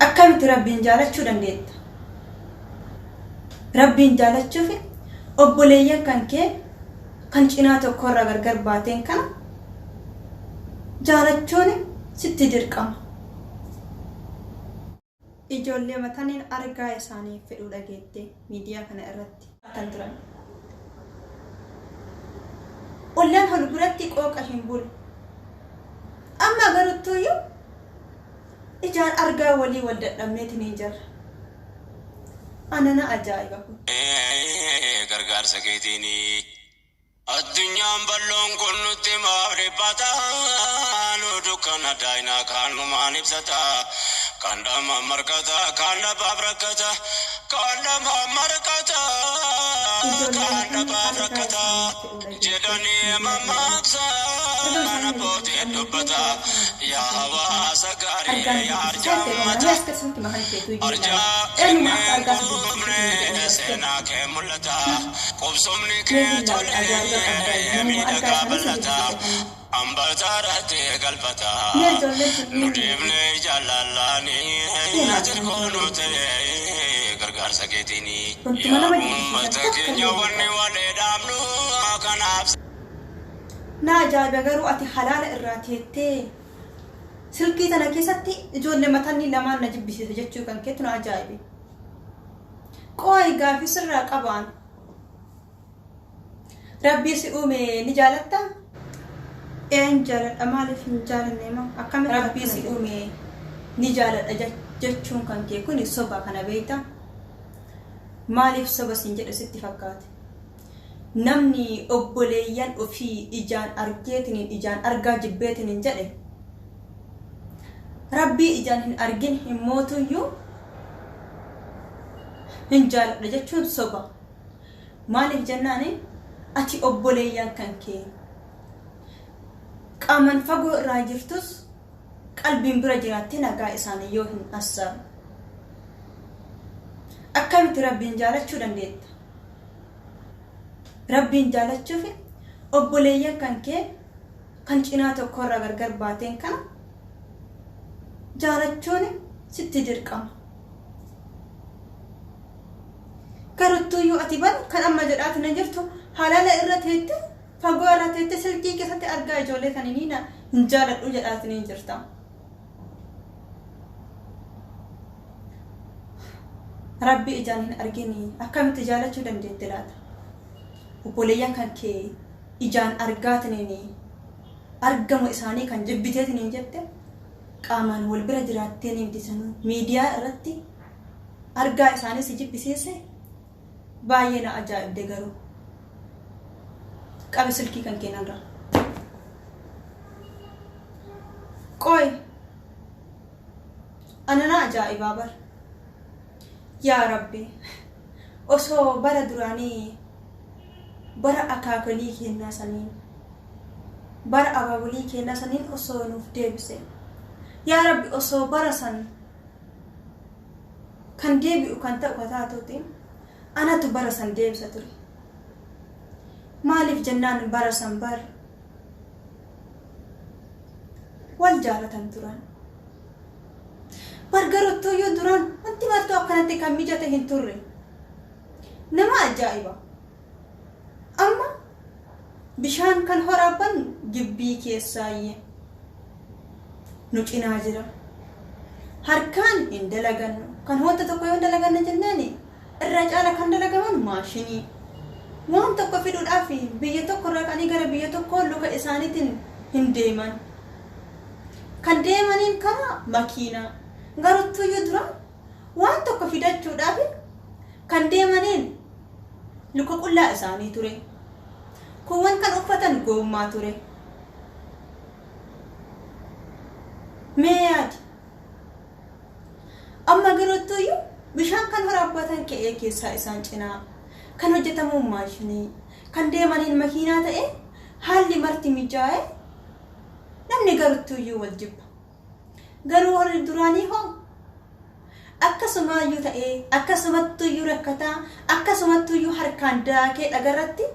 Akkamitti Rabbiin jaalachuu dandeetta? Rabbiin jaalachuuf obboleeyyan kan kee kan cinaa tokkorraa gargar baateen kana jaalachuun sitti dirqama. Ijoollee mataniin argaa isaanii fedhuu dhageette miidiyaa kana irratti. Kan turan. Ollaan hol biratti qooqa hin bulu. Amma garuttuuyyuu ijaan argaa walii wal dadhabneetiin hin jirra. Ana na ajaa'iba kun. Gargaarsa keetiin addunyaan bal'oon kun nutti maaf dhiphata? Nu dukkana daayinaa kaan numaan ibsata, kan dhama markata, kan dhabaaf rakkata, kan dhama markata, Ijoollee kan mataniin dhabaaf argaa rakkata isaanii fedhuu dhageette jedhanii miidiyaa kana irratti. mammaaksa Erga isaan abbootiin jibbisiisanii dubbata. fi Yaa hawaasa argaa gaarii, nu yaa jibbisiisaa arjaa ta'e ummata Mee as keessatti makan keetu iyyuu ilaali. arjaa Eenyuma akka kenneen argaa si jibbisiisuutu gurgurre hin jedhin gartee. seenaa kee mul'ata, qubsumni Mee kee hin laalle ajaa'iba qabdaa tolee namuma argaa miidhagaa isaanii si bal'ata, jibbisiise kana. hambataarratti galfata. Mee ijoolleen Nu tunniin dhiifne jaallallaanii deemaa ati jiran koonu ijoolleen tun. ta'e gargaarsa keetiin. Wantuma Yaa nama jibbisiisan uummata takka keenya illee hin wanni qabu. walii dhaabnu kanaaf. Na ajaa'iba garuu ati halaala irraa teettee silkii tana keessatti ijoollee matanni lamaan na jibbisiisa jechuu kan keetu na ajaa'ibe. Qooyi gaafii sirraa qabaan. Rabbii si uume ni jaalattaa? Een jaaladha, maaliif hin jaalanne moo akkamitti Rabbii akkana si jetta? uume ni jaaladha jechuun kan kee kuni soba, kana beektaa? Maaliif soba siin jedhe sitti fakkaate? Namni obboleeyyan ofii ijaan argeetiniin ijaan argaa jibbeetiniin jedhe Rabbii ijaan hin argin hin mootuyyuu hin jaaladha jechuun soba. Maaliif jennaan ati obboleeyyan kan kee qaaman fagoo irraa jirtus qalbiin bira jiraattee nagaa isaanii yoo hin assaaru. Akkamitti Rabbiin jaalachuu dandeetta? Rabbiin jaalachuuf obboleeyyan kan kee kan cinaa tokkorraa gargar baateen kana jaalachuun sitti dirqama. Garuttuuyyuu ati bar kan amma jedhaatu na jirtu halaala irra teette fagoo irra teette silkii keessatti argaa ijoollee tanii na hin jaaladhu jedhaatanii jirta. Rabbi ijaan hin argini akkamitti jaalachuu dandeette laata? Obboleeyyan kan kee ijaan argaatiniin argamu isaanii kan jibbiteetiniin jette qaamaan wal bira jiraattee ni miti sanuu miidiyaa irratti argaa isaanii si jibbisiise, baay'ee na ajaa'ibde garuu. Qabi silkii kan keenarraa. Qoy ana na ajaa'ibaa bar. Yaa Rabbi, osoo bara duraanii, bara akaakolii kennaa saniin, bara abaabolii kennaa saniin osoo nuuf deebise. Yaa Rabbi, osoo bara san kan deebi'u kan ta'u ka taatuuti anatu bara san deebisa ture. Maaliif jennaan bara san bar wal jaalatan turan. Bar garuttuuyyuu duraan wanti martuu akkanatti kan mijate hin turre. Nama ajaa'iba. Amma bishaan kan horaabban gibbii keessaayyee nu cinaa jira. Harkaan hin dalagannu. Kan wanta tokko yoo dalaganna jennaani irra caala kan dalagaman maashinii. Waan tokko fiduudhaaf biyya tokko irraa ka'anii gara biyya tokkoo luka isaaniitiin hin deeman. Kan deemaniin karaa makiinaa. Garuttuuyyuu dura waan tokko fidachuudhaaf kan deemaniin luka qullaa isaanii ture. Kuuwwan kan uffatan goommaa ture. Mee yaadi. Amma garuttuuyyuu bishaan kan waraabbatan qe'ee keessaa isaan cinaa, kan hojjetamuun maashinii, kan deemaniin makiinaa ta'e, haalli marti mijaa'e, namni garuttuuyyuu wal jibba. Garuu warri duraanii hoo akkasumaayyuu ta'ee akkasumattuyyuu rakkataa akkasumattuyyuu harkaan daakee dhagarratti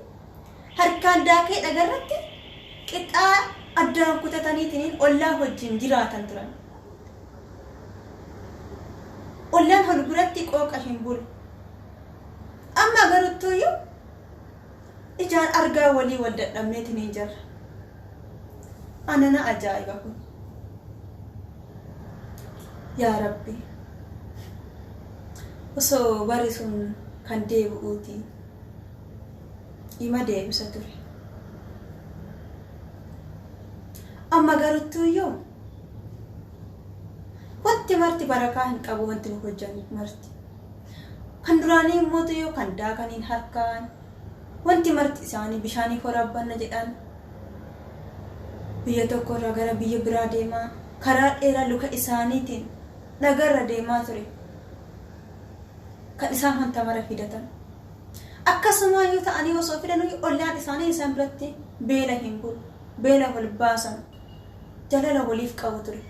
qixxaa addaan kutataniitiin ollaa wajjin jiraatan turan. biratti qooqa hin bulu. Amma garuttuuyyuu ijaan argaa walii wal dadhabneetiin hin jirra. Anana ajaa'iba kun. Yaa Rabbi, osoo bari sun kan deebi'uuti ima deebisa ture. Amma garuttuuyyuu wanti marti barakaa hin qabu, wanti nu hojjannu marti. Kan duraanii immoo kan daakaniin harkaan wanti marti isaanii bishaanii waraabbanna jedhan, biyya tokko irraa gara biyya biraa deemaa, karaa dheeraa luka isaaniitiin dhagarra deemaa ture kan isaan wanta mara fidatan. Akkasuma yoo ta'anii osoo fidan, ollaan isaanii isaan biratti beela hin bulu, beela wal baasan, jaalala waliif qabu ture.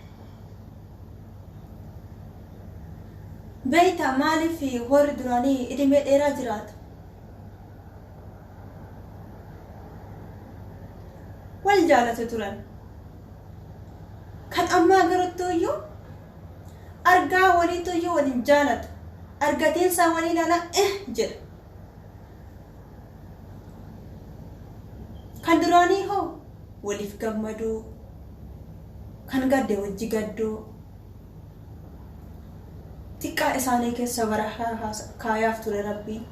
Beeyta, maaliif warri duraanii idimee dheeraa jiraata? Wal jaalatu turan. Kan ammaa garuttuuyyuu argaa waliituyyuu waliin jaalatu. Argateensaa walii ilaalaa eh jedha. Kan duraanii hoo waliif gammaduu, kan gadde wajji gadduu, xiqqaa isaanii keessa bara kaayaaf ture Rabbiin.